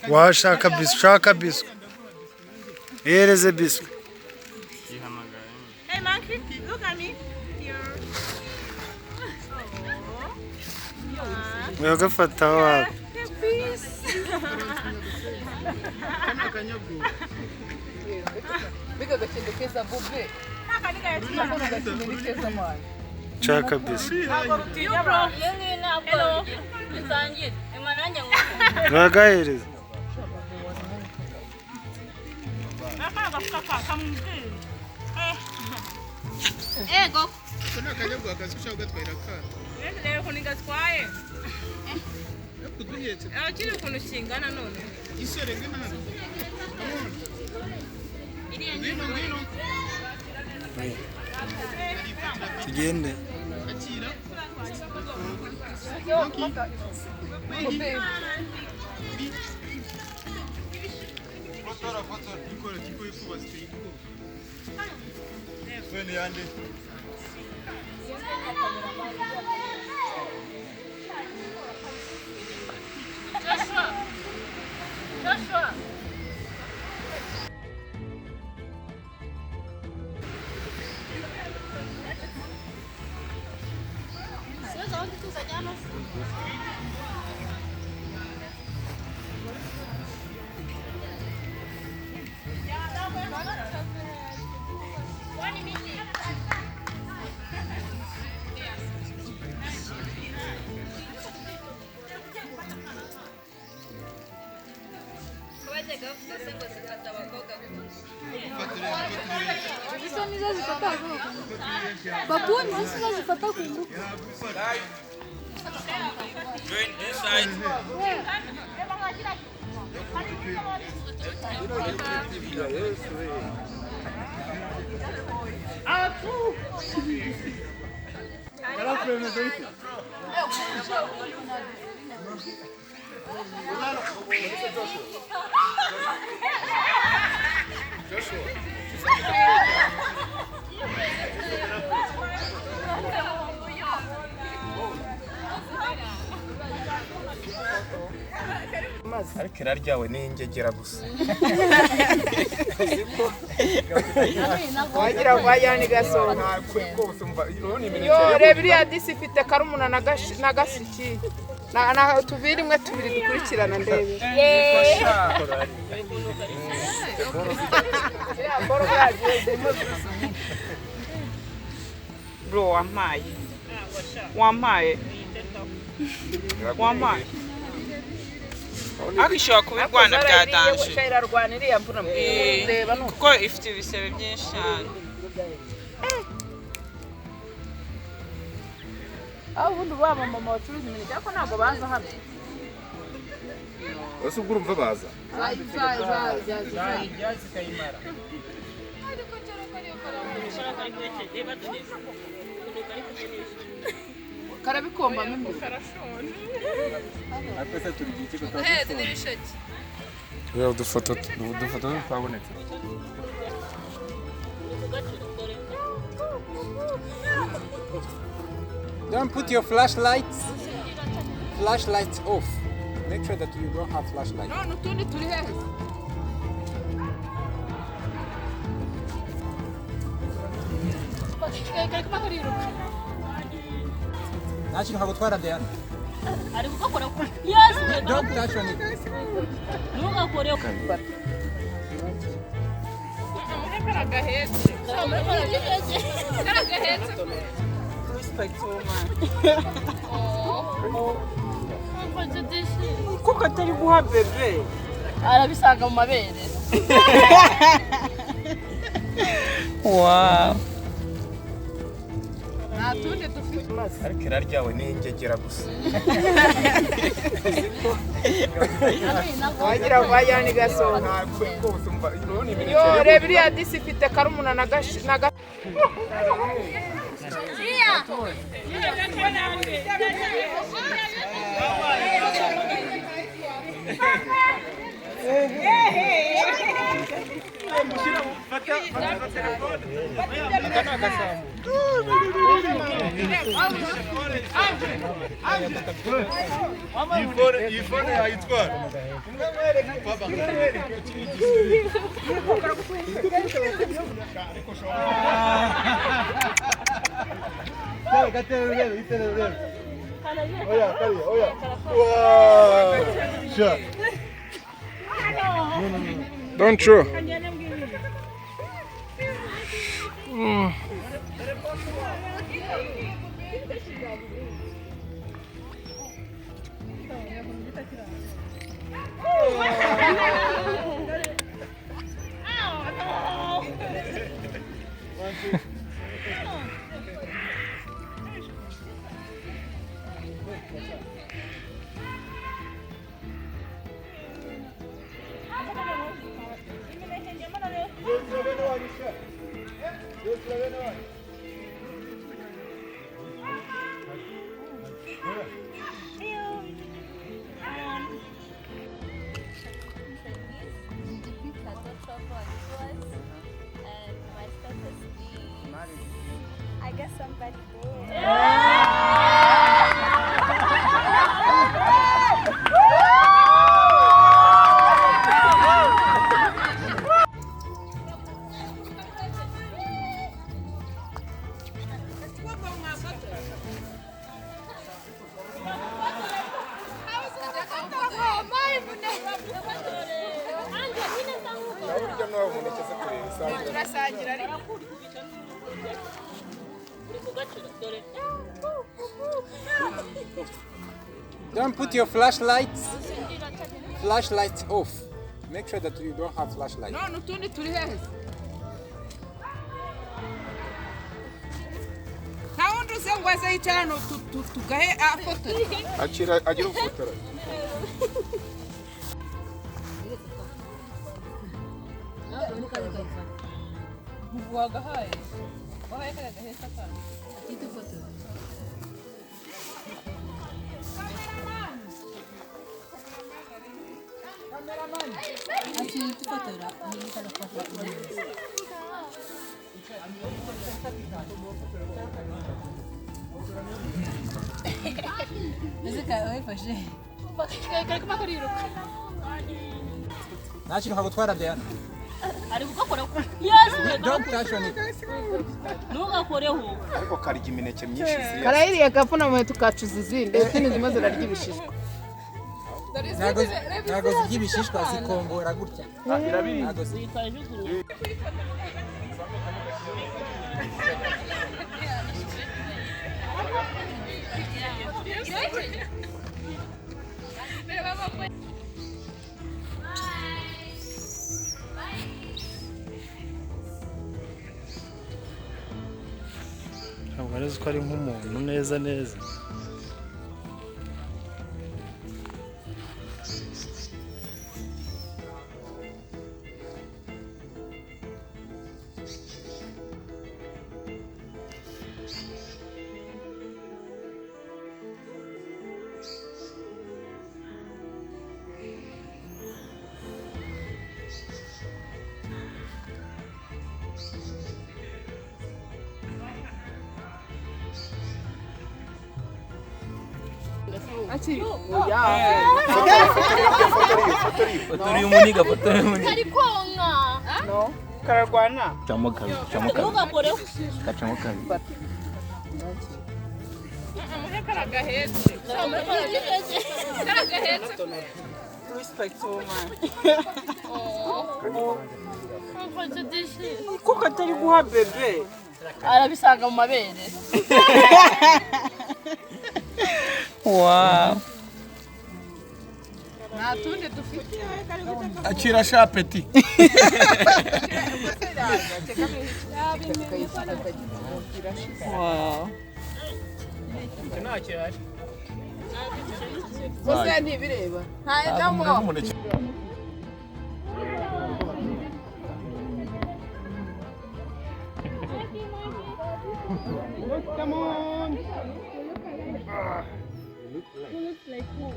Washaka biswi, ushaka biswi. Ihereze biswi. Hey monkey, look at me. Here. Uragafata wawe. Peace. Biga agakindo keza bube. Nako agakindo ni keza mwana. Nshaka biswi. Iyo ngiyo ntabwo dusangire ima nanjye ngo Uragahereza. Ego. Ako ni akanyabwa kazi ushaka kugatwarira akana. Reba ukuntu gatwaye. Ariko uduhetse. Kiri ukuntu kingana none. Gisore ngwino hano. Ngwino ngwino. Tugende. Akira. Ikora kiko ifu basiteye ubwoba. Wene yande. Joshua. Joshua. Izo nizo zifata babuni nizo zifata ku ngufu. Join this side. Ariko iraryawe ni ingegera gusa. Wagira ngo wajyana igasonga. Yo reba iriya disi ifite karumuna na gashiki. Na tubiri imwe tubiri dukurikirana ndebe. Bro wampaye. Wampaye. Wampaye. Ariko ishobora kuba irwana bya danje. Irarwana iriya mvura. Reba nuko. Kuko ifite ibisebe byinshi cyane. Aho ubundi ba mama bacuruza imineke ariko ntabwo baza hano. Ese ubwo urumva baza? Karabikombamo imbere. Udufoto udufoto twabonetse. Don't put your flashlights off. Make sure that you don't have flashlight. None utundi turi hehe? Nta kintu kagutwara Diana. Ari gukora ku. Yes. Don't touch on it. Ntugakore ku. Karagahetse. Karagahetse. Respect woman. Kuko atari guha bebe. Arabisanga mu mabere. Wow. Nta tundi dufite. Ariko iraryawe ni ingegera gusa. Wagira ngo wajyana igasonga. Yo reba iriya disi ifite karumuna na gashiki. Iyi phone yayitwara. Oya, kariya, oya. Sha. Don't throw. And my status is, I guess somebody there. Turasangira ariko. Don't put your flashlights off. Make sure that you don't have flashlight. None utundi turi hehe? Nta wundi uze ngo aze yicara hano tugahe afotore. Akira agira ufotora. Wagahaye wahaye kariya gahetse akana. Nta kintu kagutwara Diana. Ari kugakora yesu. Don't touch on it. Ntugakoreho. Ariko karya imineke myinshi ziriya. Karayiriye gapfuna mu tukacuza izindi, izindi zimwe zirarya ibishishwa. Ntago zirya ibishishwa, zikongora gutya. Ntago zirya. Ntabwo ari ko ari nk'umuntu neza neza. Fotora umuniga, fotora umuniga. Kari konka. No, kararwana. Camo kabiri, camo kabiri. Ntugakoreho. Gacamo kabiri. Karagahetse. Karagahetse. Respect woman. Kuko atari guha bebe. Arabisanga mu mabere. Wow. Nta tundi dufite. Akira sha peti. Wow. Gusa ntibireba. Nta ndamo. Come on. Looks like who?